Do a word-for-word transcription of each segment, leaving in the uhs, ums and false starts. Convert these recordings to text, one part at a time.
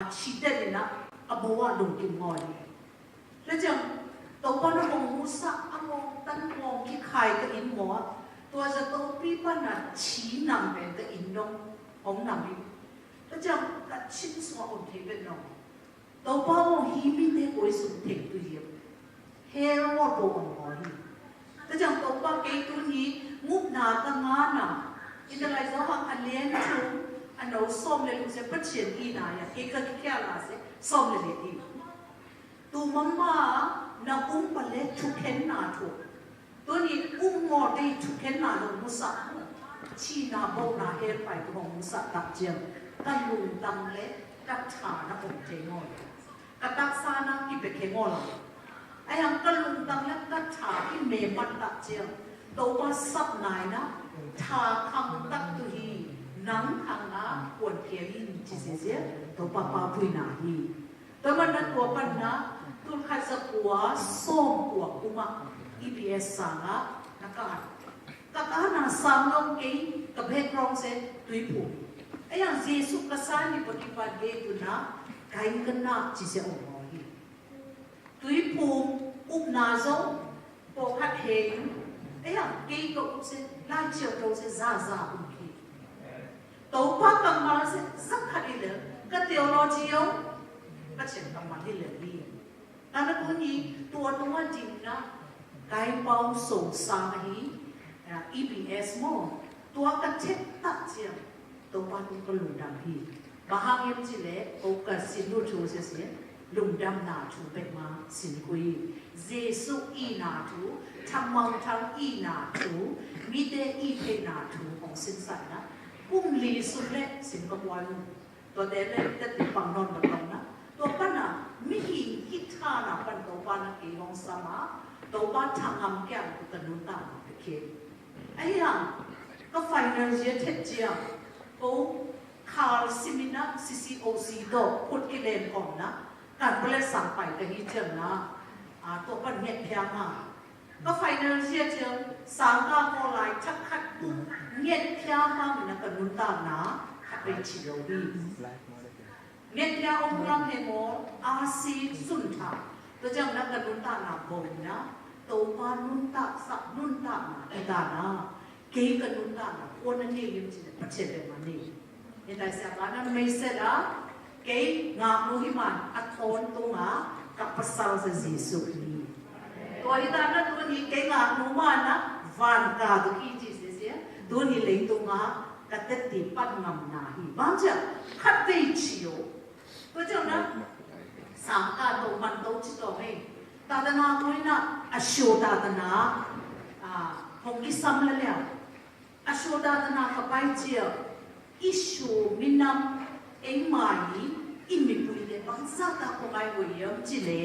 a thite in ah a bo ah lungkim ngawi hi. Tua ciang Topa na hong musak a ngawng tan ngawng kikhai ka inn maw ah, tua zatopi pan a thi nam pen ka inn dong hong nam hi. Tua ciang ka thin sungah om thei pen dong. Topa aw, hih mite koi sung thei tu hiam? Hell maw, tua om maw hi. Tua ciang Topa kei tuni ngupna ka ngahna, Intalai Zo Hang a lian thum a no sawm le luk sia Pathian ina ia kei ka kikhial a sia sawm le li hi. Tu mama na um pa le thukhenna thu. Tuni um maw, tei thukhenna lo musak mu. Thina bona hell pai tu hong musak tak ciang ka lungtang le ka tha na om thei ngaw. Ka taksa na kipia khe ngaw lo. Ahi hang ka lungtang le ka tha i meman tak ciang Topa sapna in ah tha khang tak tu hi, nang khang a kuan khia in ci sia sia Topa papuina hi. Tua man na tua pan na tul khat za kua sawm kua kum ah E B S sang ah na ka at. Ka ka na sang long kei ka background se Tuiphum. Ahi hang Jesu ka sa ni pa kipan gei tu na ka inn ka nak ci sia om maw hi. Tuiphum upna zong pawlkhat hei. Ahi hang kei ka up se lai ciau to se za za um hi. Topa kammal se za khat hi lel, ka theology aw, Pathian kammal hi lel hi. Tana tuni tua tungah dingna Kai Pau Song sang ahi, ah, E B S maw, tua ka theih tak ciang Topa tung ka lungdam hi. Bang hang hiam cih leh ko ka sin lut thu sia sia, lungdamna thu bek mah sin kul hi. Jesu ina thu, Thang Maung Thang ina thu, mite i theihna thu hong sinsakna kum li sung le sin ka puan. Tuate le teti pang nawn ka tong na. Tua pan a mihing hih thana pan Topa na kei hong sam a, Topa thangam kiang ka nuntakna ka khe. Ahi hang ka final year thet ciang ko Khal simin ah C C O C tawh khut kilem kawmna kan pale sang pai ka hi ciang na, a, tua pan ngetphia ma. Ka final year ciang sangka kaw lai thak khat kum ngetphia ma min a ka nuntakna khat vei ci lo hi. Ngetphia om lam he maw, a si sun tha. Tua ciang na ka nuntakna bawm na, Topa nuntak sak nuntakna i ta na. Kei ka nuntakna kua na nei hiam cih leh Pathian bek mah nei. Hi tai sia ka na meiset a, kei ngaknu hi man a thawn tunga ka pasal sa Jesu hi. Tua hi ta na tuni kei ngaknu man a van ka tu ki ci sia sia. Tuni leitunga ka teti pan ngamna hi. Bang cia khat vei ci o. Tua ciang na sangka to man to ci to hei. Tatana ko ina a sio tatana, a, hong kisam la liang. A sio tatana ka pai ciang i sio minam ei mai i mipuite bangzah ta ko ngai ko yam ci le.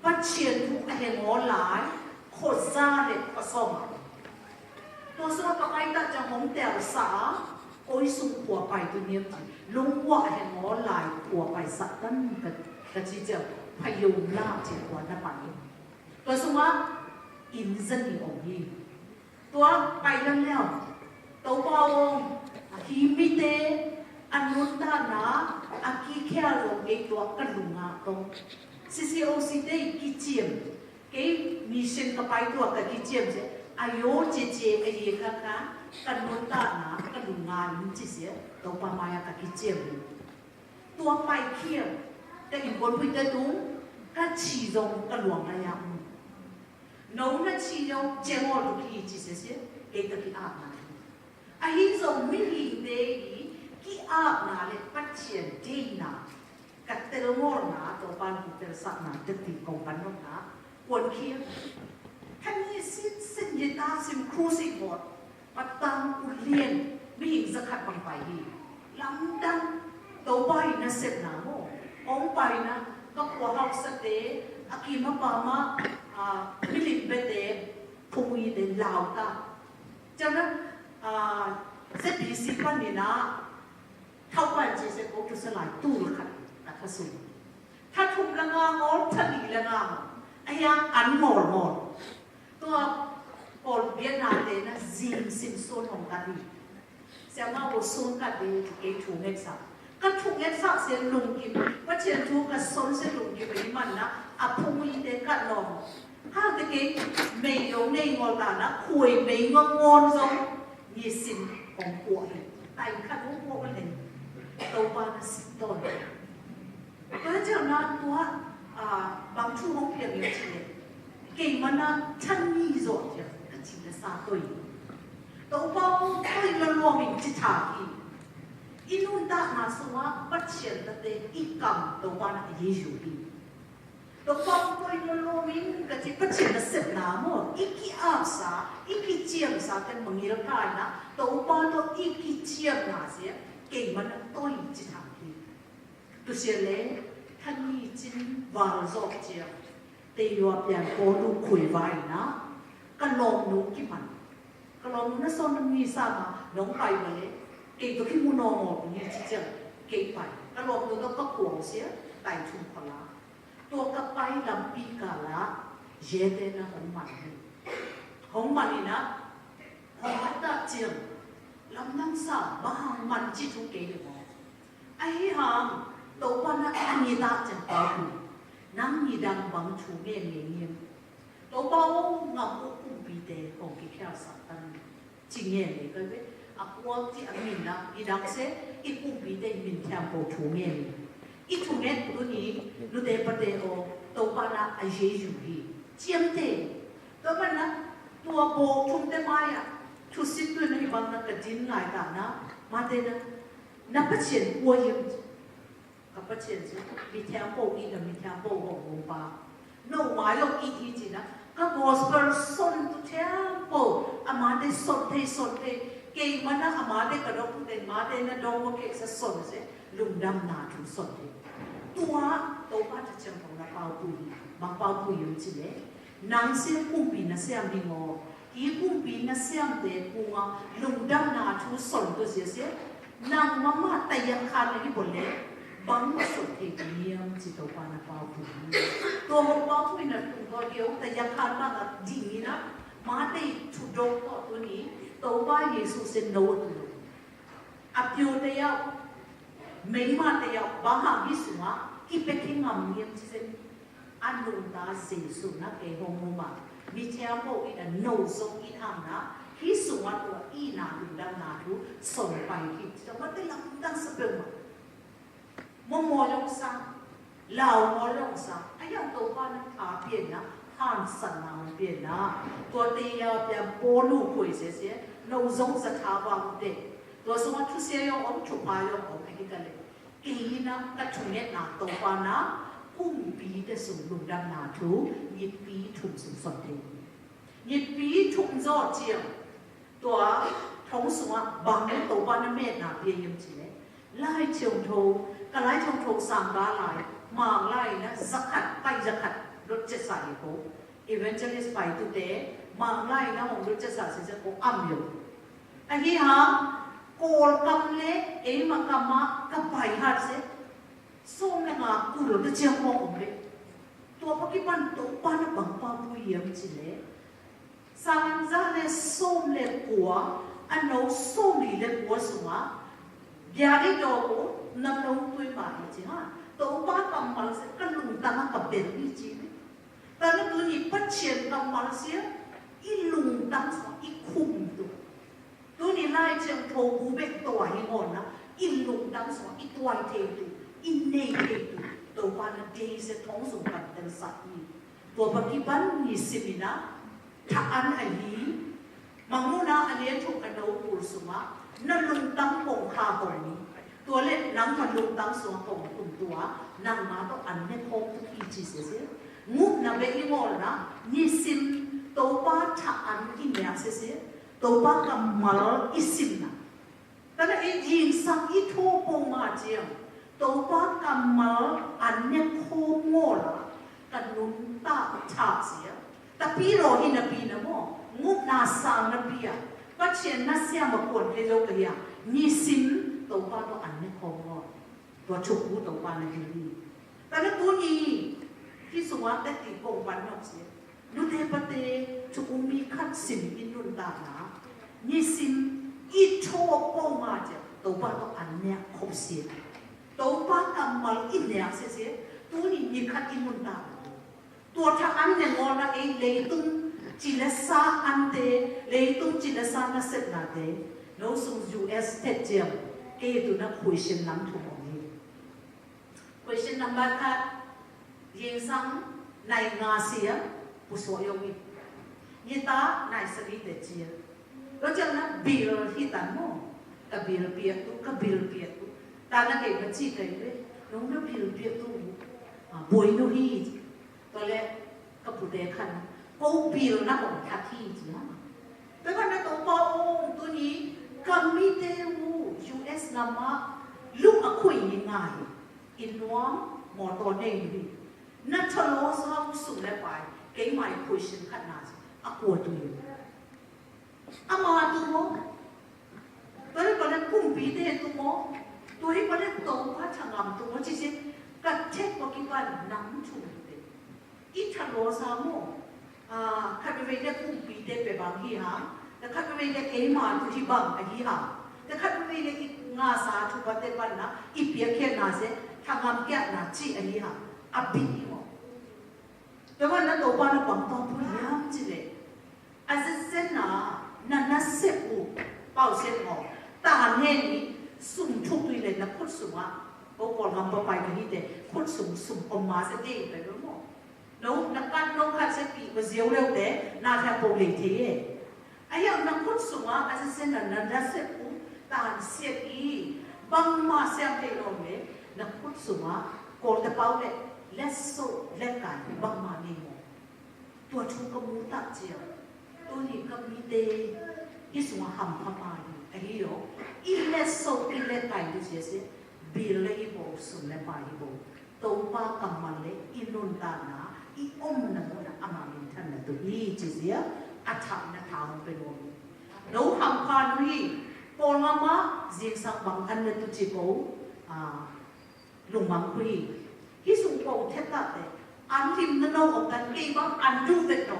Pathian thu a heng aw lai khuaza le khuasawm a. Tua sungah ka pai tak ciang hong telsa a, oi sung khua pai tu niam ci. Lungkua a heng aw lai khua pai sak tan ka, ka ci ciang phayo la ci khua na pai. Tua sungah inn zani om hi. Tua pai lam liau Topa aw, a hi mite a nuntakna a kikhial lo kei tua ka lungah tong. C C O C te kiciam kei mission ka pai tua ka kiciam sia a yo cece a ye kha kha ka nuntakna ka lungah in ci sia Topa mai-ah ka kiciam hi. Tua pai khiam ka innkuanpihte tung ka ci zong ka luang lai-ah um. No na ci zong ciang aw tuk hi ci sia sia kei ka ki-apna hi. Ahi zong mihingte i ki-apna le Pathian deihna ka telngawlna Topa in hong telsakna teti kong pan nopna kuankhia. Khan hi sit sin hi ta sim cruise i bawt. Patang ulian mihing zakhat bang pai hi. Lamdang Topa i nasepna maw hong paina ka khua hausate a kim a pam a, a, milim bete phung i te lau ta. Ciang na, a, Z P C panin a thau pan ci se ko tu sa lai tu la khat ka tha sung. Tha thum la nga ngol, tha li la nga ngol. A hiang an ngol ngol. Tua pawl biakna te na zing sim sun hong ka hi. Siama ko sun ka de kei thu ngen sa. Ka thungetsak sia lungkim, Pathian thu ka son sia lungkim ahih manin ah a phung ite ka lawm. Hangte kei mei zong nei ngawl ta na, khuai mei ngawn zong nisim hong puah hi. Tain khat hong puah uh leh Topa na sik tawn. Tua ciang na tua, ah, bang thu hong piang hiam cih leh, keimah na than ni zawh ciang ka ci na sa toi. Topa hong toi na luam in ci thak hi. I nuntakna sungah Pathian tate i kam Topa na a Jesu hi. Topa hong toi na luam in ka ci, Pathian nasepna maw, i ki-apsa, i kiciamsa te mangil kai na, Topa tawh i kiciamna sia keimah na toi ci thak hi. Tusia le, than ni cin val zawh ciang, Teiyua pian Paulu khuai vai na, ka lawmnu kiman. Ka lawmnu na sawn na mi sa ma, nong pai ma le, kei tawh kimu nawn maw ni ci ciang, kei pai. Ka lawmnu tawh ka kuang sia, tai thum khala. Tua ka pai lampi kala, zete na hong man hi. Hong man hi na, hong man ta ciang, lamdang sa, bang hang man ci thu kei le maw. Ahi hang, Topa na a ngiat ciang paupui. Nang nidang bang thu ngen ngen ngen. Topa aw, ngam uh kumpite hong kikhialsak tan. Ci ngen le kai ve. A kuak ci a min na, nidang se, i kumpite min thiam ko thu ngen le. I thunget tu ni, nute pate aw, Topa na a Jesu hi. Ciamte. Tua man na, tua bawk thumte mai-ah. Thusit tu na hi bang na ka din lai ta na, mate na, na Pathian kua hiam. Ka Pathian ci, mithiangpo i na mithiangpo hong hong pa. No mai lo i hi ci na, ka gospel son tu thiangpo, amate son thei son thei, keimah na amate ka dong tu te, mate na dong ma kei sa son se, lungdamna thu son thei. Tua, Topa ta ciang kong na paupui, bang paupui yong ci le, nang sia kumpi na siam hi maw, Hi kumpi na siamte kungah lungdamna thu son tu sia sia. Nang mama tayakhan na hi bol le bang na son thei ka niam ci Topa na paupui. Tua hong paupui na tung tua kio tayakhan bang a ding ina mate thudok tua tu ni Topa Jesu sen no tu lo. A pio tayau, meima tayau, bang hang hi sungah kipek hi ngam niam ci sen. A nungta Jesu na kei hong muma. Mithiangpo i a no zong i hang na. Hi sungah tua i na lungdamna thu son pai hi. Tua mate lamdang sa peuhmah. Mawmaw zong sa. Lau maw zong sa. A yang Topa na tha pian na. Hansatna hong pian na. Tua te ya pian Paulu khuai sia sia. No zong sa tha bang te. Tua sungah thusia zong om, thupha zong om. A hi ka le. Kei na ka thungetna Topa na kumpite sung lungdamna thu ngipi thum sung son thei. Ngipi thum zaw ciang tua thong sungah bang Topa na metna pia hiam ci le. Lai Thiangtho, ka Lai Thiangtho sang ga lai, Mang lai na zakhat, pai zakhat, dot cetsa hi ko. Evangelist pai tute, Mang lai na hong dot cetsa si ko am yo. Ahi hang, Kawlkam le eima kam ah ka pai hat se, sawm le nga kul ta ciang hong om le. Tua pa kipan Topa na bang paupui hiam ci le. Sang za le sawm le kua, a no sawm li le kua sungah, bia i dawk uh, na no tui mah hi ci ha. Topa kammal se ka lungtang a ka bel hi ci le. Tua na tuni Pathian kammal sia, i lungtang sungah i khum tu. Tuni Lai Thiangtho bu bek tua hi ngawn na, i lungtang sungah i tuai thei tu, i nei thei tu, Topa na dei sia thong sung kan tel sak hi. Tua pa kipan ni simina, tha an ahi, Mangmuhna a lian thum a no kul sungah, na lungtang kong kha kong ni. Tua le nangma lungtang sungah kong tum tua, nangma tawh an ne khawm tuk hi ci sese. Ngupna bek i ngawlna, nisim Topa tha an i niak sese. Topa kammal i simna. Tana i dingsak i thaw pong mah ciang Topa kammal an ne khawm ngawla ka nuntak thak sia. Tapi law hi napi na maw, ngupna sang napi a, Pathian na siam a kuan kei zo ka hi a, nisim Topa tawh an ne khawm ngawl. Tua thukhu Topa na ding hi. Tana tuni, hih sungah teti kong pan nawk sia. Nute pate, thu um mi khat sim in nuntakna. Nisim i thaw pong mah ciang Topa tawh an ne khawm sia. Topa kammal i nek sese, tuni ni khat i nuntak. Tua thak an ne ngawlna ei leitung ci le sa ante, leitung ci le sa nasepnate, no sung U S thet ciang, kei tu na question lam thum om hi. Question number khat, zingsang nai nga sia pusuak yong hi. Nita nai sali te cia. Lo ciang na bill hi tan maw. Ka bill piak tu, ka bill piak tu. Ta na kei ma ci kei ve. Nong na bill piak tu. Ah, buai no hi. Tua le ka pute khan. Ko bill na hong that hi cia. Tua khan na Topa ong tuni ka mite uh U S lam ah lung a khui ni ngai. Inn nuam mawtaw nei hi. Na thalawsa uh sum le pai, keimah i question khat na a kua tu hi. Ama tu maw? Tua hi pale kumpite tu maw? Tua hi pale Topa thangam tu maw? Cici ka thek pa kipan nang thu hi te. I thalawsa maw? Ah, khat veivei le kumpite pe bang hi hang, tua khat veivei le keima tu hi bang ahi hang, tua khat veivei le i ngasa thupate panna i piakkhiatna se thangam kiatna ci ahi hang, a bit hi maw? Tua ban na Topa na bang tawh pui hiam ci le, a zetzenna na nasep uh pausiat maw? Tan hen i sum thuk tui le na khut sungah, ko Kawlgam papai ka hite khut sung sum om ma se dei pai lo maw? No, na kat no khat se pi ko ziau leu te na thak po lei thei e. Ahi hang na khut sungah a sisen na na na sep u tan siat i bangma siang thei lo le na khut sungah Kawlte pau le letso lekai bangma nei maw? Tua thu ka mu tak cia. Tuni ka mite hi sungah hampha ma hi ahi lo. I letso i lekai tu sia se bil le hi bo sum le pai hi bo. Topa kammal le i nuntakna i omna munah ama minthanna tu hi ci zia a thakna tha hong pe nuam hi. No hampha nu hi. Paul mama zingsang bang an na tu ci ko, ah, lungmang khu hi. Hi sung ko theta te an lim na no om tan kei bang an du vet no.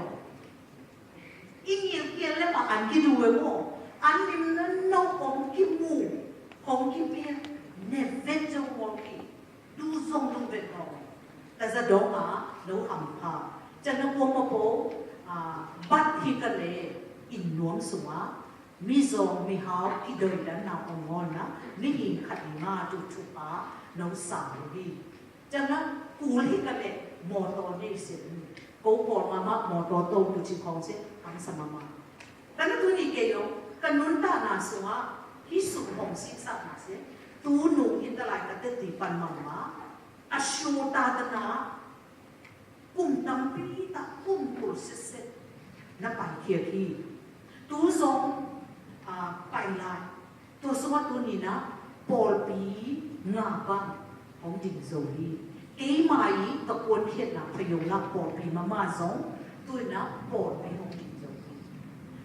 I ngil kial le ma an kidu e maw? An lim na no hong kimu hong kipia ne vet zong hong ki. Du zong du vet hong. Ka za dong a lo hampha. Can na kuang ma po, ah, bat hi ka le inn nuam sungah mizawng mihau kidoidanna om ngawlna mihing khat i nga tu thupha lo sa lo hi. Can na kul hi ka le mawtaw nei sin ko pawl mama mawtaw to tu ci khawng se hangsa mama. Ka na tuni kei lo ka nuntakna sungah hi suk hong siksakna se tu nung in talai ka teti pan mama. A shu ta ta na kum tampi tak kum kul sitset na paikhiat hi. Tu zong, ah, pai lai. Tua sungah tuni na pawlpi nga bang hong ding zo hi. Keima i ka kuankhiatna phayo lak pawlpi mama zong tuni na pawlpi hong ding zo hi.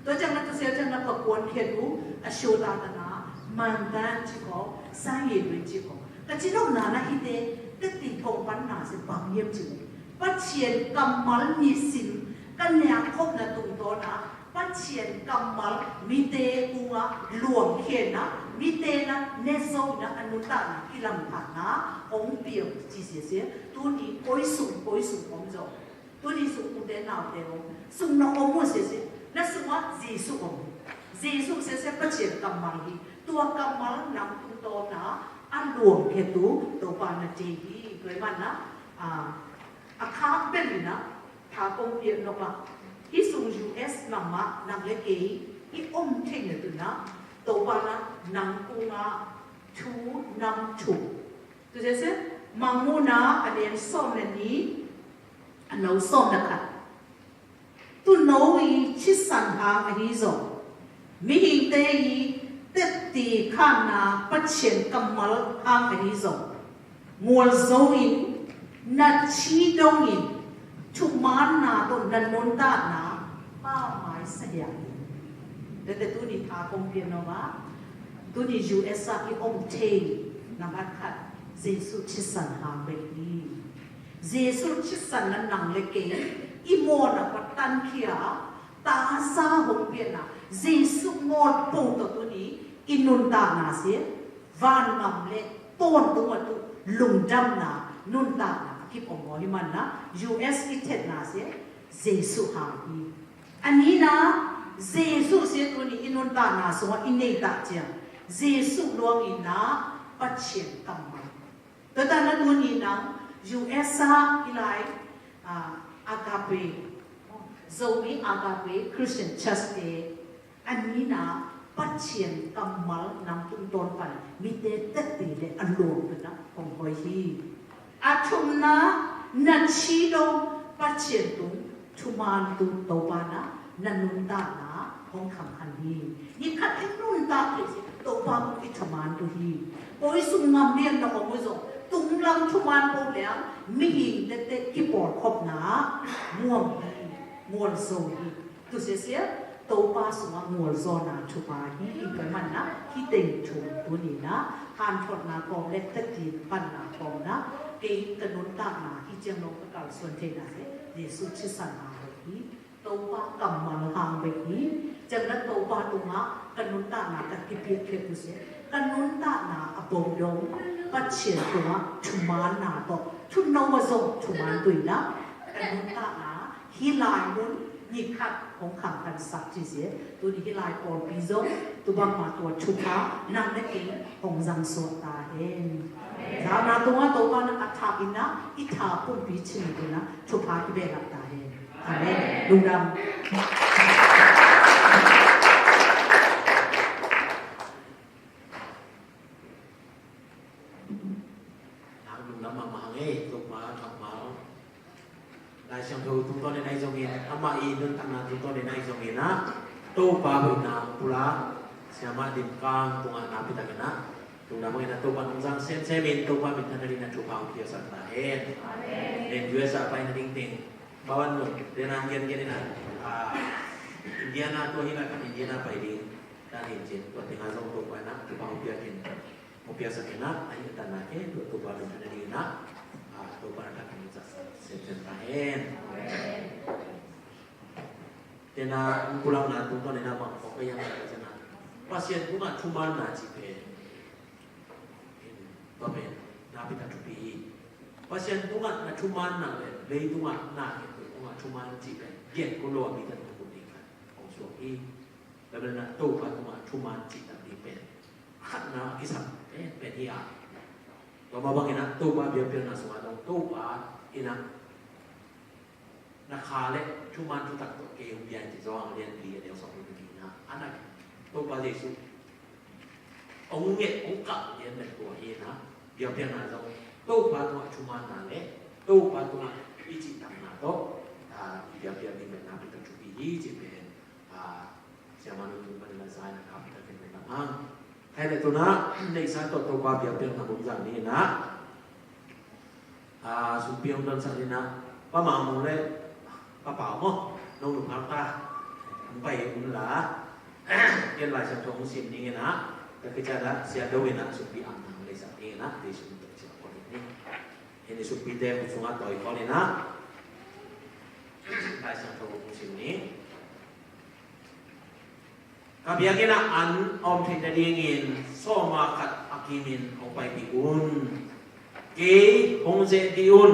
Tua ciang na ka sia ciang na ka kuankhiat uh a shu ta ta na mantan ci ko, sayin win ci ko. Ka ci nopna na hite teti kong panna si bang hiam ci le Pathian kammal nisim ka niangkhopna tungtawna Pathian kammal mite kungah luangkhiatna mite na netzona a nuntakna kilamthatna hong piang ci siasia. Tuni koi sung koi sung om zo. Tuni sung ute naute om sung na om uh siasia. Na sungah Jesu om. Jesu siasia Pathian kammal hi. Tua kammal nang tungtawna a luangkhiat uh Topa na te hi. Tua hi manna, ah, a khak bel inah tha kong piak nop ah hi sung U S lamah nang le kei i om theihna tunah Topa na nang kungah thu nam thu. Tu sese Mangmuhna a lian sawm le ni a no sawm le khat. Tuuno i thisan hang ahi zong mihingte i tetti khanna Pathian kammal hang ahi zong ngual zo in na thi dongin thumaanna tawh na nuntakna pamai sahiang hi. Tete tuni tha kong pian noma tuni U S a i om thei na mat khat Jesu thisan hang bek hi. Jesu thisan na nang le kei i mawna patan khia tasa hong pianna Jesu mawl po tawh tuni i nuntakna si vangam le tawntung a tu lungdamna, nuntakna a kip om maw hi manna, U S i thetna sia Jesuh hang hi. A nina, Jesuh sia tuni i nuntakna sungah i neitah ciang Jesuh luanginna Pathian kammal. Tuatana tuni nang U S a i lai, ah, Agape, Zomi Agape Christian Church te, a nina Pathian kammal nang tungtawn pan mite tette le a luang tuna hong hoi hi. A thumna, na thi dong Pathian tung thuman tu Topa na, na nuntakna hong khangkhan hi. Ni khat i nuntak thei si Topa kung i thuman tu hi. Koi sung ngam lian na om uh zong tunglam thuman po liang mihing tette kipawlkhopna muang hi, muang zo hi. Tu sia sia, Topa sungah mualzawhna thupha hi. I poi manna hi teng thum tunina hanthotna kawm le tatin panna kawmna kei ka nuntakna hi ciang nong ka kalsuan theihna le Jesuh thisan a hoih hi. Topa kammal hang bek hi. Ciang na Topa tungah ka nuntakna ka kipiak khek tu sia, ka nuntakna a bawm dong Pathian tungah thumanna tawh thuno a zong thuman tuina ka nuntakna hi lai mun ni khat hong khangkhansak ci sia. Tuni hi lai pawlpi zong tu bangma tua thupha nang na kei hong zang suak ta hen. Zana tungah Topa na a thak inna i tha pumpi chin tuna thupha kibehlap ta hen. Amen. Lungdam. Nang lungdam mahmah hang ei, Topa kammal. Lai Siangtho tungtawn in ahi zongin, amah i nuntakna tungtawn in ahi zongin ah, Topa hoihna pulak, siamah Dim Kang tungah nakpi takin ah, lungdam hang ei na Topa nungzang semsem in, Topa minthanna ding na thupha hong piasak ta hen. Amen. Nen U S a pai nading teng, bawan nun, dena gen gen in ah, ah, Indiana tua hi lai kan Indiana pai ding, dan hin cin, tua tengah zong Topa in ah thupha hong piak in. Hong piaksak in ah, a hih a tanna khempeuh Topa minthanna dingin ah, a, Topa na thak in hong zatsak semsem ta hen. Tena hong pulakna tungtawn in ah bang phawk ka hiam cih leh, Pasian tungah thumaanna cih pen, tua pen nakpi tak thupi hi. Pasian tungah na thumaanna le leitungah na khempeuh tungah thumaan cih pen gen kul lo a, mi tan hong kun ding khat hong suak hi. Tua pen ah Topa tungah thumaan cih tak ding pen khatna a kisam penpen hi a. Tua mah bangin ah Topa biakpiakna sungah dong Topa in ah na kha le thuman thutak tawh kei hong bia in ci Johan a lian li a neu sawm le li na. A na Topa Jesuh hong nget hong kah lian pen tua hi na. Biakpiakna zong Topa tungah thumanna le Topa tungah i cihtakna tawh, a, i biakpiak ding pen nakpi tak thupi hi cih pen, a, Siamah nu tung panin a za in a kap in a ken pen a hang. Khai le tuna neihsa tawh Topa biakpiakna mun zang ni in a, a, sumpi hong donsak ni in a, Pa Mang Mung le Pa Pau maw, nong lungkham ta, hong pai un la. Ken Lai Siangtho hong sim ning in a, ka kician a Sia Do in a sumpi ang hong leisak ning in a, dei sum tuk cia pawh ni. Hih ni sumpite hong sungah tawi khawl in a, Lai Siangtho hong sim ni. Ka biakinn ah an a om theih nadingin sawma khat a kimin hong paipih un. Kei hong zeh dih un.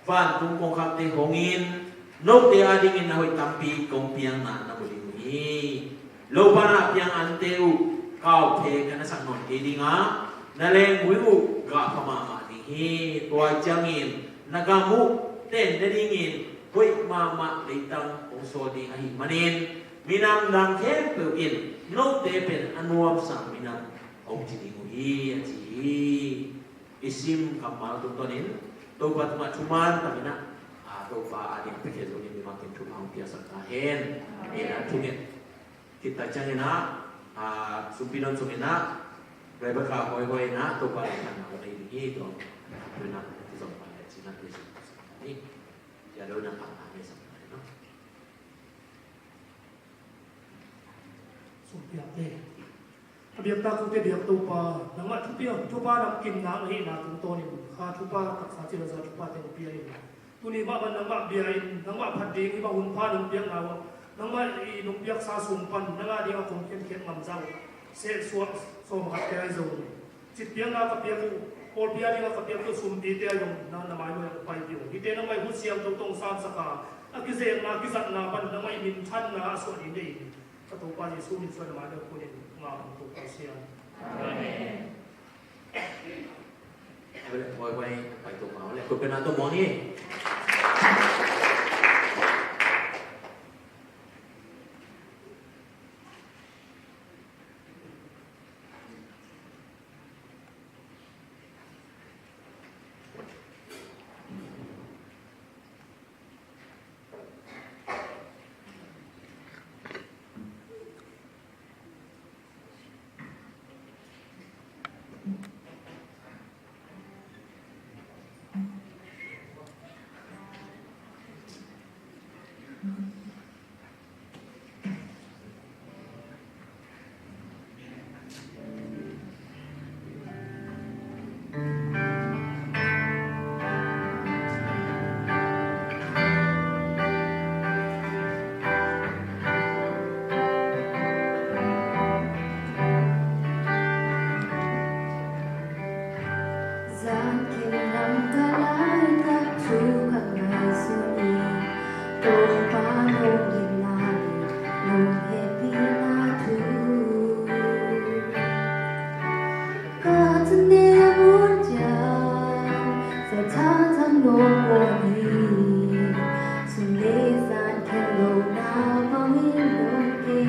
Vantung kongkhakte hong in, note adingin na hoih tampi kong piakna na mu ding uh hi. Lopa na piang ante uh kauphe ka na sak nawn kei ding a, na lengmui uh gahpha mahmah ding hi. Tua ciangin na gam uh ten nadingin hoih mahmah leitang hong sawl ding ahih manin, minam dang khempeuh in note pen a nuamsa minam hong ci ding uh hi, a ci hi. I sim kammal tungtawnin Topa tungah thuman takin ah, a, Topa a ding a piakhia zo ding mi makin thupha hong piasak ta hen. Amen. Thungen khit tak ciangin ah, a, sumpi don sungin ah, Rebecca hoihhoih in ah Topa lungkhamna hong nei ding hi. Tua tu in ah kizom pan le cin ah Jesuh. Sia Do in ah pahtakna hong neisak ta hen. Sumpiakte. A biaktak ute biak Topa, nangmah thupi, thupha namkim nak na hihna tungtawnin kha thupha taksa cil a za thupha teng pia in. Tuni mah bang nangmah bia in, nangmah phat ding, hih bang hun pha nong piakna uh, nangmah i nong piaksa sum pan nang a ding a kong khiankhiat ngamza uh, seh suah sawm khat te ahi zong, citpiakna ka piak uh, Pawlpi a dingin ka piaktu sumpite a zong na, na mai nuai ah pai ding uh. Hihte nangmah in hun siangtho tawh hong sansak a, a kizekna, a kizatna pan nangmah in minthanna a suah ding deih hi. Ka Topa Jesuh min suang nangmah in a kun in, Topa Pasian. Amen. Zan khin lam ka laitak thu ka ngaihsun hi. Topa nong gitna le nong hehpihna thu ka tun ne mun ciang, sa tha thang nong pua hi. Sun le zan khen lo na bang in nong ke.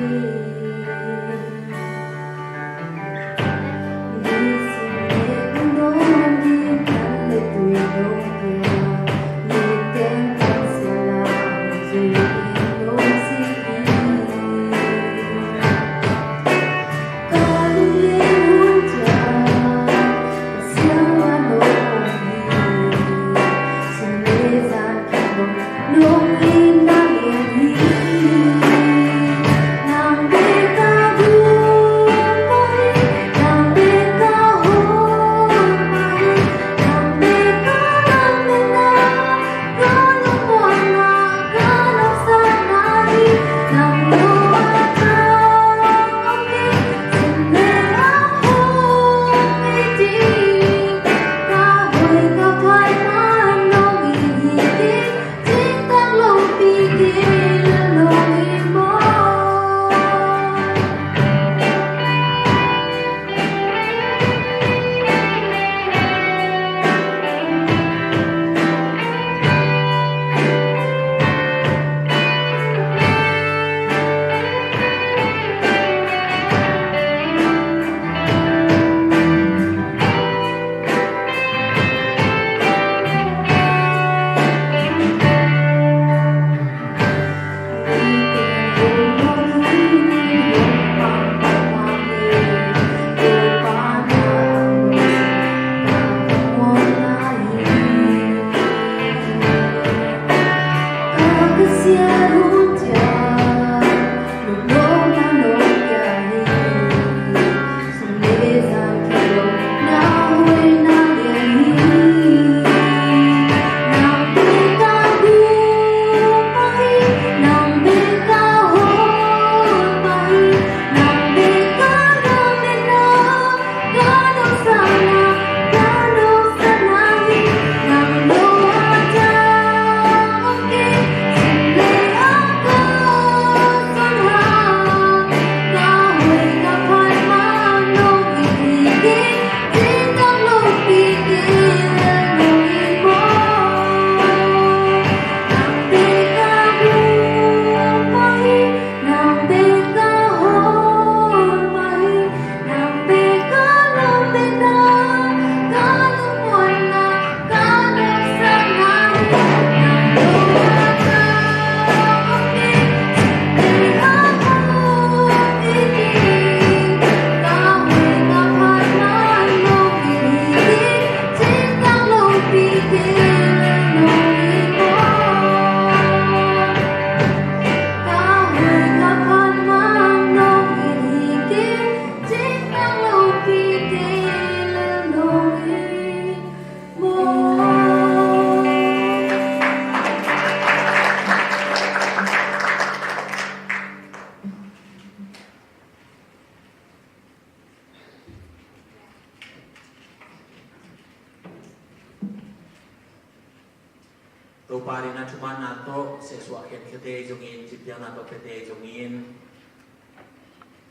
Topa ding a thumanna tawh sehsuah khenkhiate zongin, ciphiangna tawh piate zongin,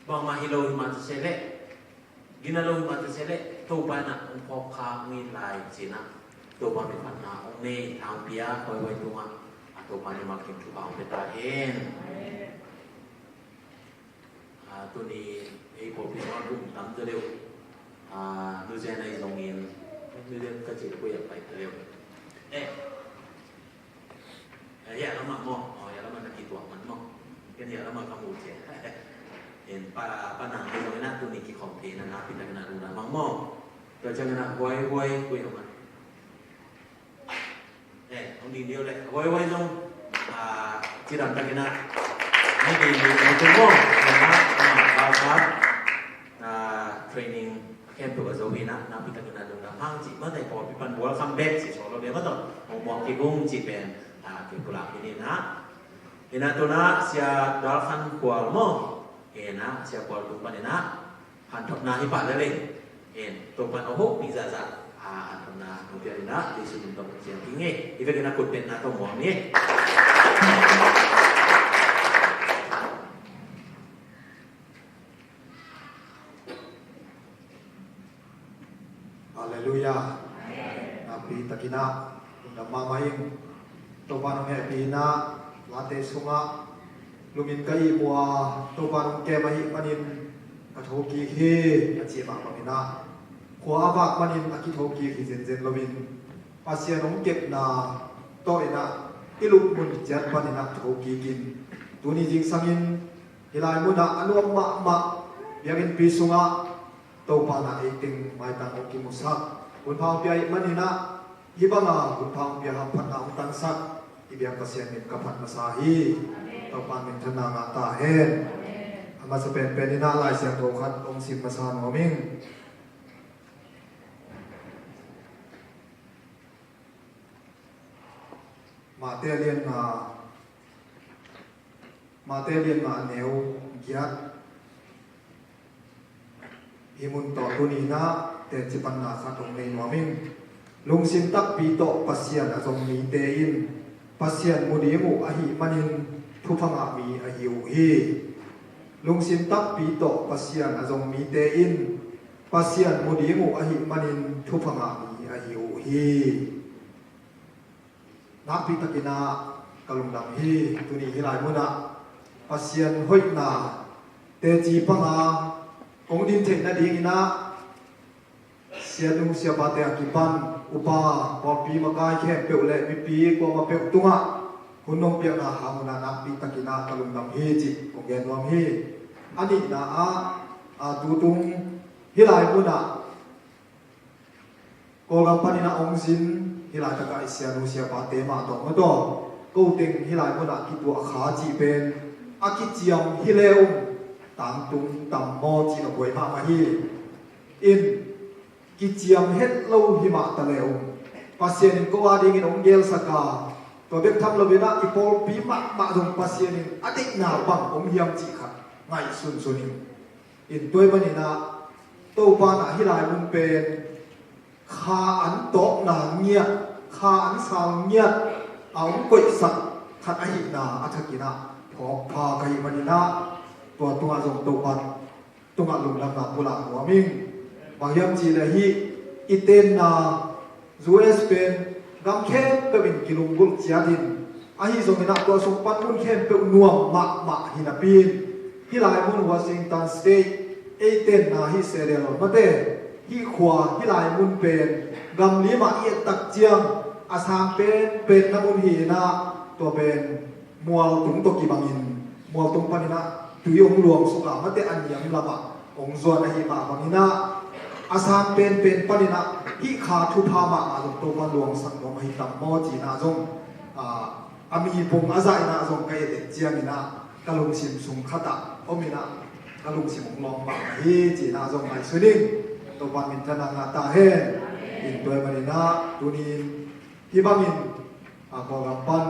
bangmah hi lo hi mah ta se leh, gina lo hi mah ta se leh, Topa in ah hong phawk kha hong it lai ci-in ah, Topa minthanna hong nei, thangpi a huaihuai tungah a Topa in ah mah kim thupha hong pia ta hen. Ah, tuni ei pawlpi sungah kum tam ta deuh. Ah, Nu Zen ahi zongin, Nu Zen ka cih koi a pai ta deuh. Eh. Eh, ya lama maw. Oh, ya lama na kituak man maw. Ken ya lama ka mu cia. En pa, pa nang ahi zongin ah tuni kikhawm thei na nakpi takin ah lungdam hang maw. Tua ciangin ah huaihuai koi a man. Eh, hong ding deuh leh. Huaihuai zong, ah, cidam takin ah. Hong ding deuh leh zong maw. Ah, ah, ah, training khempeuh a zo hi-in ah, nakpi takin ah lungdam hang ci. Mate pawlpi pan welcome back ci sawh lo deuh mah tawh. Hong muak kik ung ci pen, ah, kipulak hi-in ah. Hi-in ah tu-in ah Sia Dal Khan Khual maw. Hi-in ah Sia Khual tung panin ah. Hanthotna hi pah lel ei. En, Topa'n a hopih zahzah. A, hanthotna hong pia in ah, Jesu min tawh hong ciam ding ei. Hi vekin a kut petna tawh muang ni. Halleluiah. Nakpi takin ah lungdam mahmah ing. Topa nong hehpih in ah, late sungah lumin ka ihmu a, Topa nong kem ahih manin ka thokik hi, a cih mah bangin ah, khua a vak manin a kithokik hi zenzen loin, Pasian hong kepna tawh in ah i lupmun ciat panin ah thokik in, tuni zingsangin hih lai munah a nuam mahmah biakinnpi sungah Topa in ah ei teng maitang hong kimusak, hun pha hong pia ahih manin ah, hih banga hun pha hong pia hamphatna hong tangsak i biak Pasian min ka phat masa hi. Topa minthanna ngah ta hen. A masa penpen in ah Lai Siangtho khat hong sim masa nuam ing. Mate lian nga, Mate lian nga a neu giat. Hih mun tawh tuni in ah teci panna khat hong nei nuam ing. Lungsim takpi tawh Pasian a zong mite in Pasian mu ding uh ahih manin thupha ngah mi ahi uh hi. Lungsim takpi tawh Pasian a zong mite in Pasian mu ding uh ahih manin thupha ngah mi ahi uh hi. Nakpi takin ah ka lungdam hi. Tuni hih lai munah Pasian hoihna teci panga kong din theih nadingin ah sianu siapate a kipan upa, pawlpi makai khempeuh le mipi kuamah peuh tungah hun nong piakna hang un ah nakpi takin ah ka lungdam hi cih kong gen nuam hi. A nihna ah, a, tutung hih lai munah Kawlgam panin a hong zin hih laitakah i sianu siapate mah tawh maw taw, ko teng hih lai munah kituah kha cih pen a kiciam hi le ung tangtung tam maw cih a buai mahmah hi. In kiciam het lo hi mah ta le ung Pasian in ko a dingin hong gelsak a, tua bek tham loin ah i pawlpi mahmah zong Pasian in a deihna bang om hiam cih khat ngaihsunsun in. In tua ahih manin ah Topa in ah hih lai mun pen kha an tawkna ngiat, kha an sal ngiat a hong koihsak khat ahihna a thakin ah phawk pha ka hih manin ah tua tungah zong Topa tungah lungdamna pulak nuam ing. Bang hiam cih leh hih i tenna U S pen gam khempeuh in kilunggulh ciat in, ahi zongin ah tua sung pan mun khempeuh nuam mahmah hi napi in, hih lai mun Washington State ei tenna hih Seattle mate, hih khua hih lai mun pen gam lim ah i et tak ciang a sang penpen na mun hi in ah, tua pen mualtung tawh kibangin, mualtung panin ah tui hong luang suk a, mate a niam lamah hong zuan ahih mah bangin ah, a sang penpen panin ah hih kha thupha mahmah zong Topa luangsak nuam ahi tam maw ci-in ah zong, a, a mipung a zah in ah zong ka et et ciangin ah ka lungsim sung khatah om in ah ka lungsim hong lawng mahmah hi ci-in ah zong ngaihsun ing. Topa minthanna ngah ta hen. In tua ahih manin ah tuni in hih bangin, a, Kawlgam pan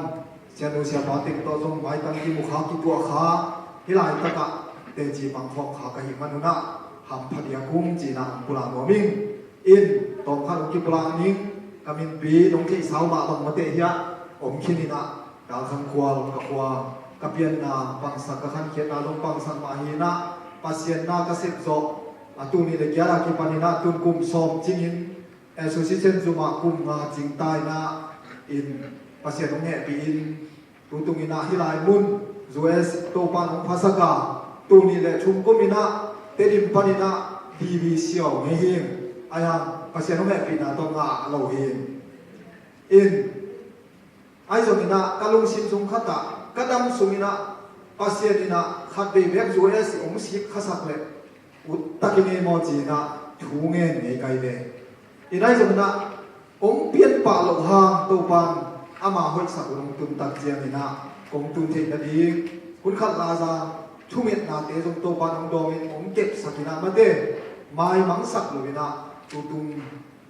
sianu siapa teng tawh zong maitang kimu kha, kituah kha, hih laitakah teci pang khawm kha ka hih manun ah hampha diak ung ci-in ah hong pulak nuam ing. In tawmkhat hong kipulak ning, ka minpi nong theihsa uh mah bang mate hiah, Om khin inah, Dalkhang khua, ka khua, ka pianna pangsak, ka khankhiatna zong pangsak mah hi inah, Pasian na ka sep zawh a, tul nih le giat a kipan inah tun kum sawm cingin, Association zum ah kum nga cing ta inah, in Pasian hong hehpih in, tutung inah hih lai mun U S Topa in hong phasak a, tul nih le thum kum inah Tedim pan inah D B C a om hi. Ahi hang Pasian hong hehpihna tawh ngah lo hi. In, ahi zong inah ka lungsim sung khat ah, ka dam sung inah Pasian inah khatvei bek U S i hong sik khasak leh ut tak i ngei maw ci inah thu ngen ngei kai ve. In, ahi zong inah hong pian pah loh hang Topa in ama hoihsak hun hong tun tak ciang inah kong tun theih nading hun khat la za thungetnate zong Topa in hong dawng in hong kepsak inah, mate, maimangsak lo inah tutung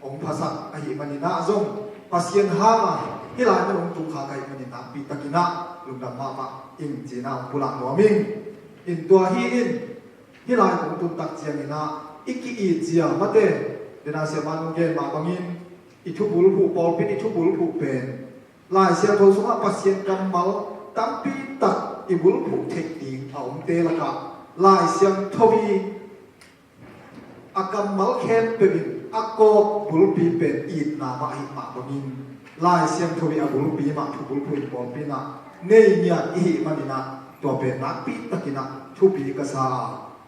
hong phasak ahih man inah zong Pasian hang a hih lai mun hong tung kha ka hih man in nakpi tak inah lungdam mahmah ing ci inah hong pulak nuam ing. In, tua hi in, hih lai kong tun tak ciang inah i ki-it zia, mate, den a siamah in hong gen mah bangin, i thubulphuh, pawlpi in i thubulphuh pen Lai Siangtho sungah Pasian kammal tampi tak i bulphuh theih ding a omte lakah Lai Siangtho i a kammal khempeuh in a kawk bulpi pen itna mah ahih mah bangin, Lai Siangtho i a bulpi mah thubulphuh in pawlpi inah nei ngiat i hih man inah tua pen nakpi tak inah thupi ka sa a,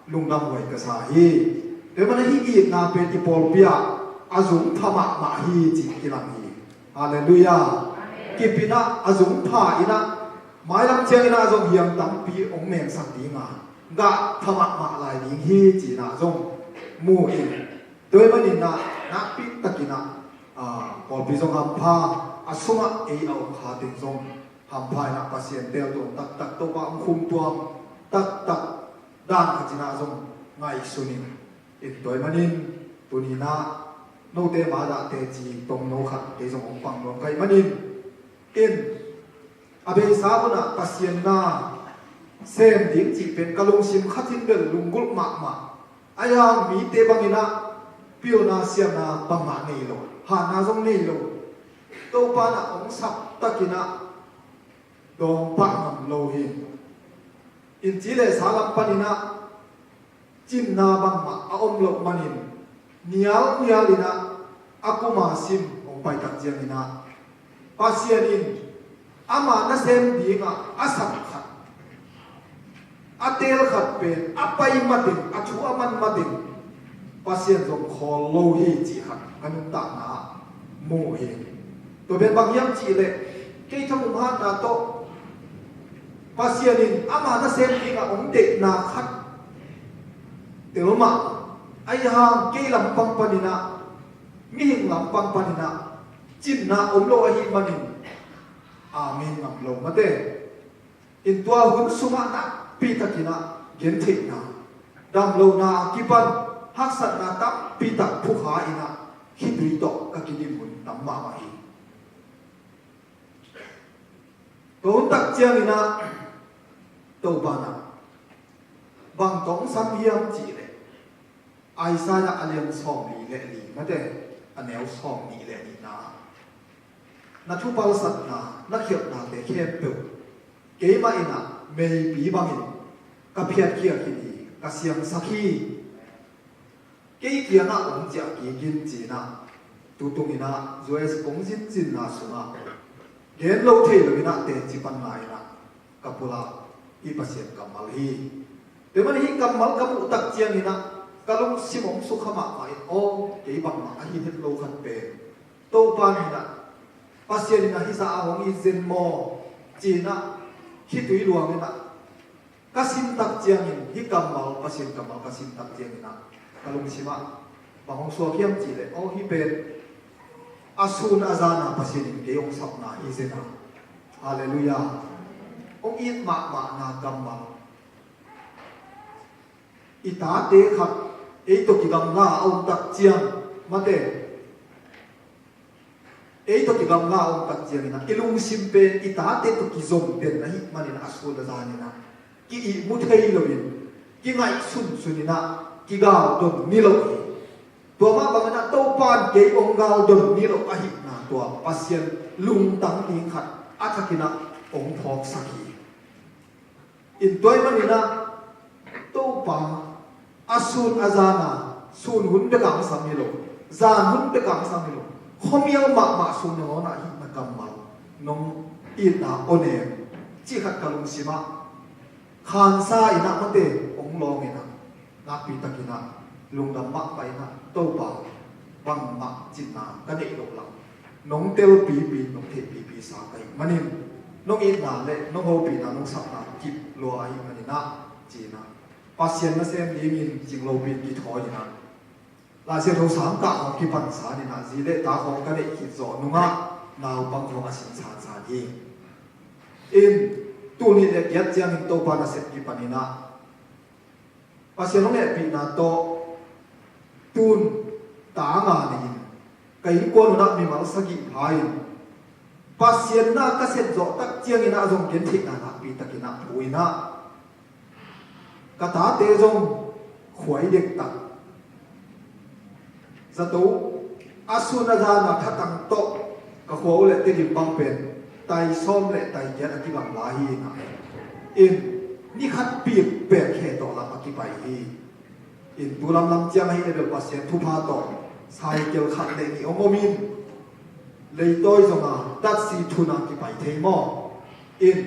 lungdamhuai ka sa hi. Tua ahih man inah hih itna pen i pawlpi ah a zung pha mahmah hi cih kilang hi. Halleluiah. Kip inah a zung pha inah, mailam ciang inah zong hiam tampi hong mengsak ding a, gah pha mahmah lai ding hi ci inah zong mu in. Tua ahih man inah nakpi tak inah, ah, pawlpi zong hampha, a sungah ei a om kha teng zong hampha inah Pasian teel tuam taktak, Topa hong khum tuam taktak dan khat inah zong ngaihsun in. In, tua ahih manin tuni inah note ma dah teci tong no khat kei zong hong pang nuam ka hih manin, in, a beisa munah Pasian na sem ding cih pen ka lungsim khat in bel lunggulh mahmah. Ahi hang mite bang inah pilna siamna bangmah nei lo, hatna zong nei lo. Topa inah hong sap tak inah dawng pah ngam lo hi. In, ci le sa lam pan inah cinna bangmah a om loh manin nialnial inah a kum a sim hong pai tak ciang inah Pasian in ama nasem dingah a sap khat, a teel khat pen a pai mateng, a thu a man mateng Pasian zong khawl lo hi cih khat ka nuntakna ah mu hi. Tua pen bang hiam cih leh kei thamuk hatna tawh Pasian in ama nasem dingah hong deihna khat tel mah, ahi hang kei lampang pan inah, mihing lampang pan inah cinna om lo ahih manin amen ngam lo, mate. In, tua hun sungah nakpi tak inah gentheihna, damlohna a kipan haksatna tampi tak phukha inah khitui tawh ka kidim hun tam mahmah hi. Tua hun tak ciang inah Topa inah bang tawh hong sam hiam cih leh, Isaiah a lian sawm li le li, mate, a neu sawm nih le nihna, na thupalsatna, na khialhnate khempeuh keimah inah meipi bangin ka phiatkhia khin hi, ka siangsak hi. Kei kiangah hong ciah kik in ci inah tutung inah U S kong zinzinna sungah gen lo thei lo inah teci panna inah ka pulak hih Pasian kammal hi. Tua ahih man hih kammal ka muh tak ciang inah ka lungsim hong sukha mahmah in, aw, kei bangmah a hi het lo khat pen Topa in inah, Pasian inah hih sa a hong it zen maw ci inah khitui luang inah ka sim tak ciangin, hih kammal, Pasian kammal ka sim tak ciang inah ka lungsim ah bang hong suak hiam cih leh, aw, hih pen a sun a zan a Pasian in kei hong sapna hi zen a. Halleluiah. Hong it mahmahna kammal. I tate khat ei tawh kigamla a om tak ciang, mate, ei tawh kigamla a om tak ciang inah i lungsim pen i tate tawh kizom den ahih man inah a sun a zan inah ki-ihmu thei lo in, kingaihsunsun inah kigal don ni lo hi. Tua mah bang inah Topa in kei hong gal don ni lo ahihna tua Pasian lungtang ding khat a thakin ah hong phawksak hi. In tua ahih manin ah Topa a sun a zan a, sun hun bek a hong sam hi lo, zan hun bek a hong sam hi lo, khuamial mahmah sun nangawn ah hihna kammal, nong itna aw nem cih khat ka lungsim ah khansa in ah mate hong lawng in ah, nakpi takin ah lungdam mahmah in ah Topa, bangmah cinna ka neih loh lam nong telpipi, nong theihpipi sa ka hih manin, nong itna le nong hopihna, nong sapna kip lua ahih manin ah, ci-in ah Pasian nasem dingin cing lopi in kithawi in ah, Lai Siangtho sangkah khawng kipan san in ah, zi le ta khawng ka neih khit zawh nung ah naupang khawng a sin sansan hi. In, tul nih le giat ciangin Topa nasep kipan in ah, Pasian hong hehpihna tawh tun ta nga nei in, ka innkuan un ah mimal sagih pha in, Pasian na ka sep zawh tak ciangin ah zong gentheihna nakpi takin ah phu in ah, ka tate zong khuai dektak, zato a sun a zan a thatang tawh ka khua uh le Tedim bang pen tai sawm le tai giat a kibang lai hi in ah, in, ni khat pik pek khe tawh lam a kipai hi. In, tu lamlam ciang ahih leh bel Pasian thupha tawh cycle khat le nih hong om in, leitawi zong a taxi thun a kipai thei maw? In,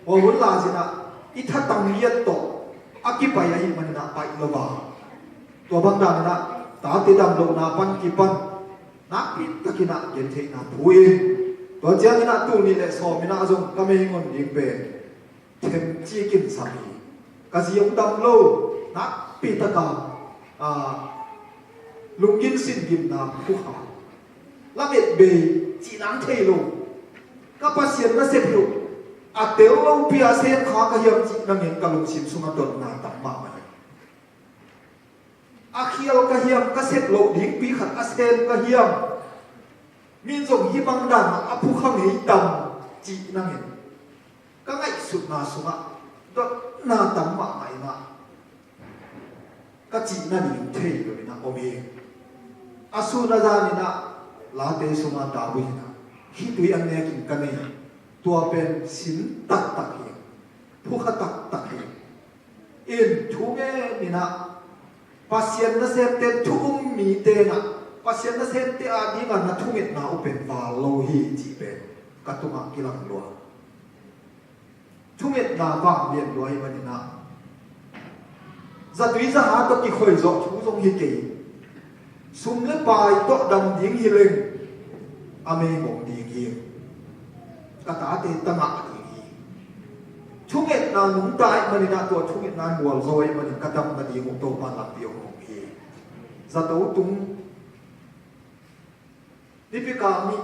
hua hun lai-in ah i thatang giat tawh a kipai ahih manin ah pai lo a, tua bang danin ah tate dam lohna pan kipan nakpi takin ah gentheihna phu in, tua ciangin ah tul nih le sawm in ah zong ka mei ngon ding pen themcik in sam hi. Ka zi hong dam lo, nakpi taka, ah, lunggim singgimna phukha, lamet bei cih nang thei lo, ka Pasian nasep hi uh, a tel lopi a sem kha ka hiam cih nangin ka lungsim sungah dotna tam mahmah hi. A khial ka hiam, ka sep loh dingpi khat a sem ka hiam, min zong hih bang dan a phukha ngei tam cih nangin ka ngaihsutna sungah dotna tam mahmah in ah, ka cih nading thei lo in ah om hi. A sun a zan in ah late sungah dau in ah, khitui a nekin ka nei, tua pen sin taktak hi, phukha taktak hi. In, thu ngen in ah, Pasian nasemte, thu um mite in ah, Pasian nasemte adingin na thungetna uh pen val lo hi cih pen ka tungah kilang lua. Thungetna vang lian lua ahih manin ah, zatui zaha tawh kikhoih zawh thu zong hi kei. Sum le pai tawh dam ding hi leng, a mei bawng ding hi. Ka tate ta ngah ding hi. Thungetna nungta ahih manin ah, tua thungetna mual zo ahih manin ka dam nading uh Topa lampi hong hong hi. Zato tung, nipi kang nih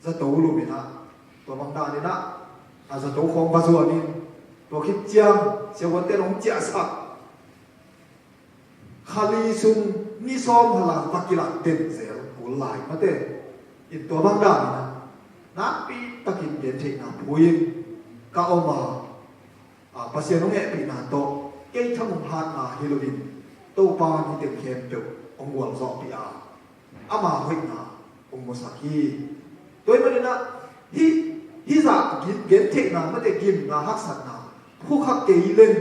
zato lum in ah, tua bang danin ah, a zato khawng va zuan in, tua khit ciang siavuante'n hong ciahsak. Kha li sung ni sawm hala va kilak den zel kul lai mate. In, tua bang danin ah, nakpi takin gentheihna phu in ka om a, a, Pasian hong hehpihna tawh kei thamung hatna hi loin, Topa in hih teng khempeuh hong gualzawhpih a, ama hoihna hong musak hi. Tua ahih manin ah, hih, hih zah gen, gentheihna mate, gimna, haksatna phukha kei leng,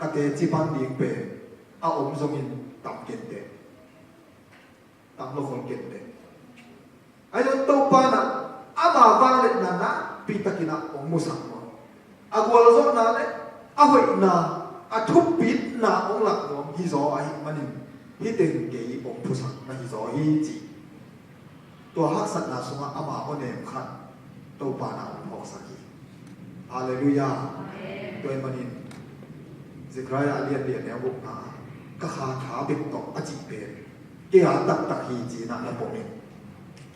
ka teci pan ding pen a om zongin tam kenteh, tam lo khol kenteh. Ahi zong Topa in ah ama vangliatna nakpi takin ah hong musak nuam. A gualzawhna le a hoihna, a thupitna hong lak nuam hi zaw ahih manin, hih teng kei hong phusak na hi zaw hi, ci. Tua haksatna sungah ama aw nem khat Topa in ah hong phawksak hi. Halleluiah. Tua ahih manin Zechariah a lian li a neu gukna, ka kha tha bek tawh a cih pen kei a taktak hi, ci-in ah na pom in.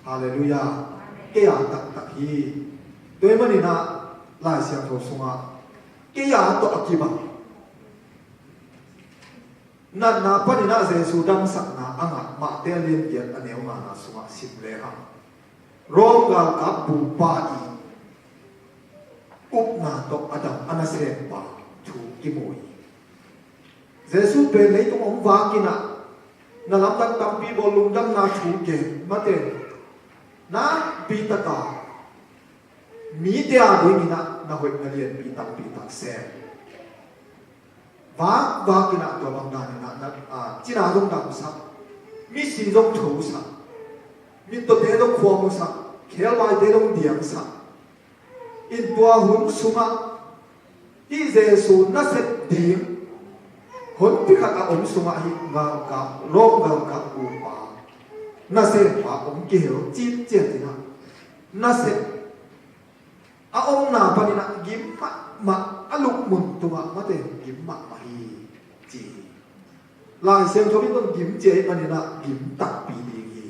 Halleluiah. Kei a taktak hi. Tua ahih manin ah Lai Siangtho sungah kei a tawh a kibang, natna panin ah Jesu damsakna a ngah Mate a lian giat a neu ngana sungah sim lehang, Rom galkap bupa i upna tawh a dam a nasempa thu kimu hi. Jesu pen leitung hong vak in ah, na lamdang tampi bawl, lungdamna thu gen, mate, nakpi taka Mite a dingin ah na hoih na lianpi tampi tak sem. Vakvak in ah tua bang danin ah na, a, cina zong damsak, misi zong thosak, mittawte zong khuamusak, khebaite zong diangsak. In tua hun sungah hih Jesu nasep ding honpi khat a om sungah hih galkap, Rom galkap bupa nasempa hong kihel cinciat in ah nasep a omna panin ah gim mahmah, a lukmun tungah mate gim mahmah hi ci hi. Lai Siangtho in hong gim ci ahih manin ah gim takpi ding hi.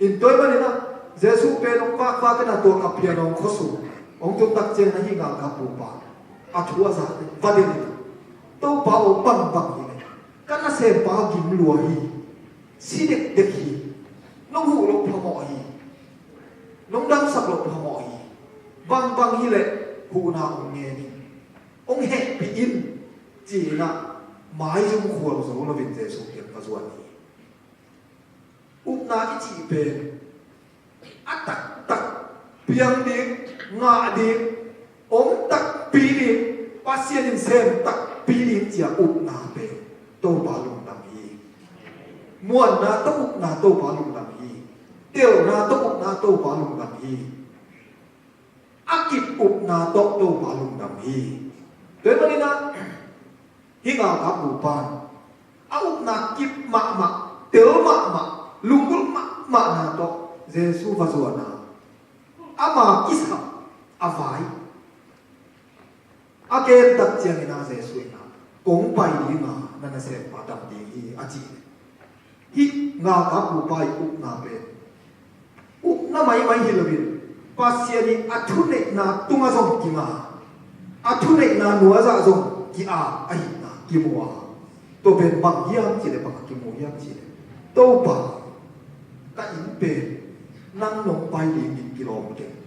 In tua ahih manin ah Jesu pen hong vakvak in ah tua Kapernaum khuasung hong tun tak ciangin ah hih galkap bupa a thu a zak va delh in ah, Topa aw, bangbang hi leh ka nasempa gim lua hi, si dekdek hi, nong huh loh phamawh hi, nong damsak loh phamawh hi, bangbang hi leh huhna hong ngen in, hong hehpih in, ci-in ah maizum khual zo loin Jesu kiang va zuan hi. Upna i cih pen a taktak piang ding, ngah ding, om takpi ding, Pasian in sem takpi ding ci-a upna pen Topa lungdam hi. Muanna tawh upna Topa lungdam hi. Telna tawh upna Topa lungdam hi. A kip upna tawh Topa lungdam hi. Tua ahih manin ah hih galkap bupa in a upna kip mahmah, tel mahmah, lunggulh mahmahna tawh Jesu va zuan a, ama kisam a vai a gen tak ciangin ah Jesu in ah, kong pai ding a, na nasempa dam ding hi, a ci. Hih galkap bupa ii upna pen upna maimai hi loin, Pasian ii a thuneihna tungah zong kinga, a thuneihna nuazah zong ki-ap ahihna kimu a. Tua pen bang hiam cih leh, bang a kimu hiam cih leh, Topa, ka inn pen nang nong pai dingin kilawm keng.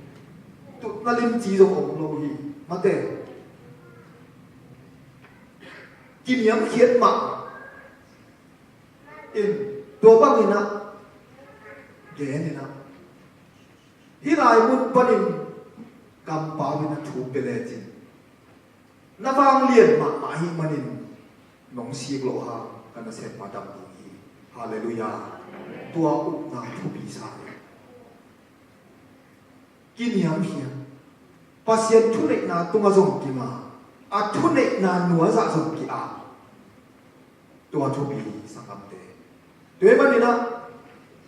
Tutna limci zong om lo hi, mate. Kiniamkhiat mah in, tua bangin ah gen in ah, hih lai mun panin kampau in ah thu pia lecin, na vanglian mahmah ahih manin nong sik loh hang ka nasempa dam ding hi. Halleluiah. Tua upna thupi sa hi. Kiniamkhiat, Pasian thuneihna tungah zong kinga, a thuneihna nuazah zong ki-ap. Tua thupi hi, sanggamte. Tua ahih manin ah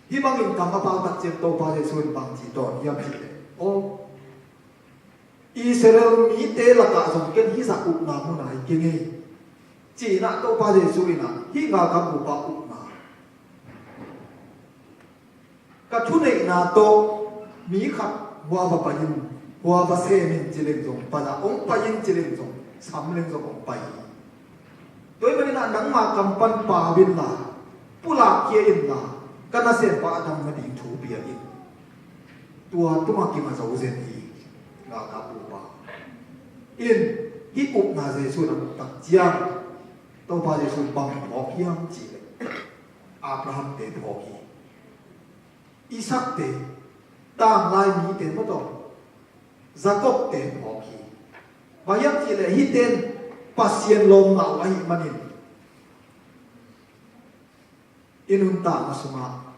hih bangin kam a pau tak ciang Topa Jesu in bang ci tawn hiam cih leh, aw, Israel mite lakah zong ken hih zah upna mu nai keng ei, ci-in ah Topa Jesu in ah hih galkap bupa upna, ka thuneihna tawh mi khat hua va pai in, hua va sem in ci leng zong pai a, hong pai in ci leng zong sam leng zong hong pai hi. Tua ahih manin ah nangma kam pan pau inla, pulak khia inla, ka nasempa a dam nading thu pia in. Tua tungah kinga zo zen hi, galkap bupa. In, hih upna Jesu in a muh tak ciang, Topa Jesu in bang phawk hiam cih leh, Abraham-te phawk hi. Isakte, tanglai mite maw tawh, Jakob-te phawk hi. Bang hiam cih leh hihte in Pasian lawm ngah uh ahih manin, i nuntakna sungah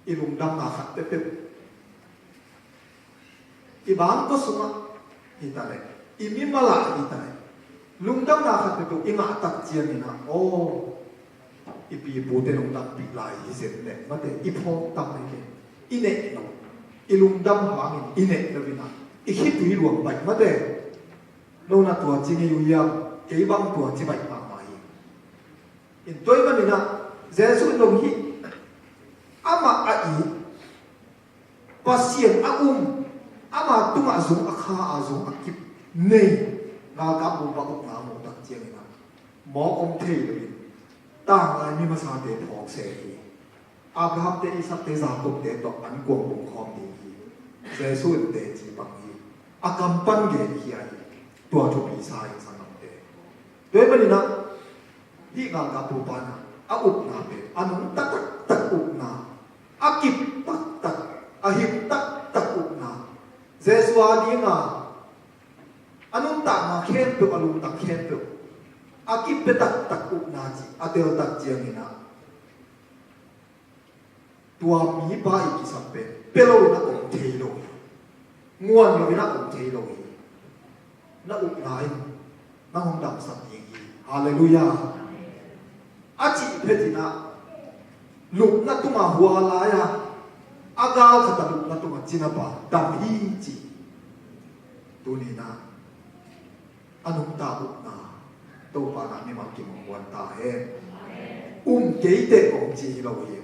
i lungdamna khat peuhpeuh, i bangkua sungah hi ta leh, i mimal ah hi ta leh, lungdamna khat peuhpeuh i ngah tak ciangin ah, aw, i pi i pute lungdampih lai hi zen leh, mate, i phawk tam hi kei, i neih lo, i lungdam hangin i neih lo in ah, i khitui luang baih, mate. No na tua ci ngei uh hiam, kei bang tua ci baih mahmah hi. In tua ahih manin ah Jesu in dong hih amah a it, Pasian a um, ama tungah zung a kha a, zung a kip nei galkap bupa upna a muh tak ciangin ah, mawk om thei loin tanglai mi masate phawk se hi. Abraham-te, Isakte, Jakob-te tawh an kuang bungkhawm ding hi. Jesu in teci pang hi. A kam pan genkhia hi. Tua thupi sa hi, sanggamte. Tua ahih manin ah hih galkap bupa in ah a upna pen a nungta taktak upna, a kip taktak, a him taktak upna, Jesuh a dinga a nuntakna khempeuh, a lungtang khempeuh, a kipia taktak upna cih a teltak ciangin ah, tua mipa i kisam pen pia loin a om thei lo hi. Nguan loin a om thei lo hi. Na upna in nang hong damsak ding hi. Halleluiah. A cih phetin ah lupna tungah hua lai-a, a gal khat a lupna tungah cinapa dam hi ci. Tuni-in ah a nungta upna Topa na mimal kim hong guan ta hen. Um kei teh kong ci hi lo hi.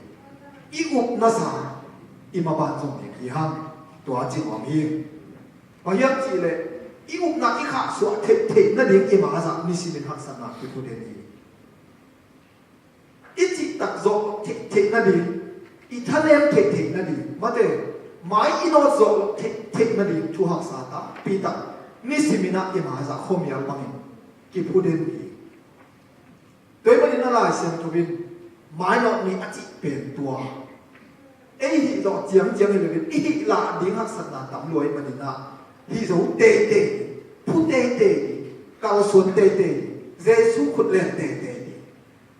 I upna sang i maban zong ding hi hang. Tua ci nuam hi. Bang hiam cihleh i upna i khahsuah theihtheih nading i ma a zah nisimin haksatna kiphut den hi. I cihtak zawh theihtheih nading, i thanem theihtheih nading, mate, mai i nawt zawh theihtheih nading thu haksa tampi tak nisimin ah i ma a zah khuamial bangin kiphut den hi. Tua ahih manin a Lai Siangtho in mainawt ni a cih pen tua. Ei hih zawh ciangciang hi loin i hih lah ding haksatna tam lua ahih manin ah hih zo teitei, phu teitei, kalsuan teitei, Jesuh khut len teitei,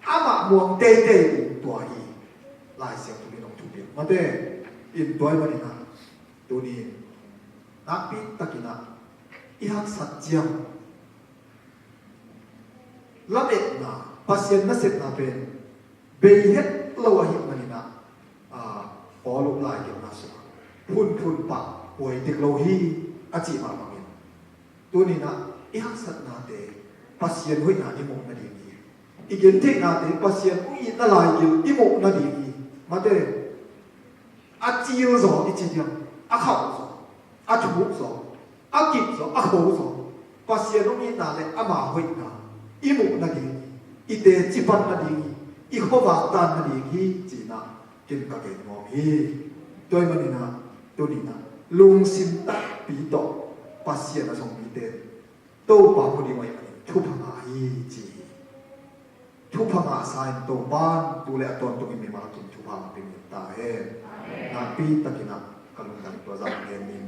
amah muang teitei ding tua hi. Lai Siangtho in hong thupiak mate. In tua ahih manin ah tuni-in nakpi takin ah i haksat ciang lametna, Pasian nasepna pen bei het lo ahih manin ah, ah, Paul' laigelhna sungah phunphun pah huai dik lo hi a cih mah bangin, tuni-in ah i haksatnate Pasian hoihna i muh nading hi. I gentheihnate Pasian hong itna laigil i muh nading hi. Mate, a cil zaw i ci diam, a khauh zaw, a thuk zaw, a kip zaw, a kho zaw, Pasian hong itna le ama hoihna i muh nading hi, i teci pan nading hi, i khuavak tan nading hi ci-in ah ken ka gen nuam hi. Tua ahih manin ah tuni-in ah lungsim takpi tawh Pasian a zong mite Topa mu ding uh ahih manin thupha ngah hi ci hi. Thupha ngahsa in Topa'n tu le a tawntungin mimal kim thupha hong pia ta hen. Nakpi takin ah ka lungdam tua zah gen ning.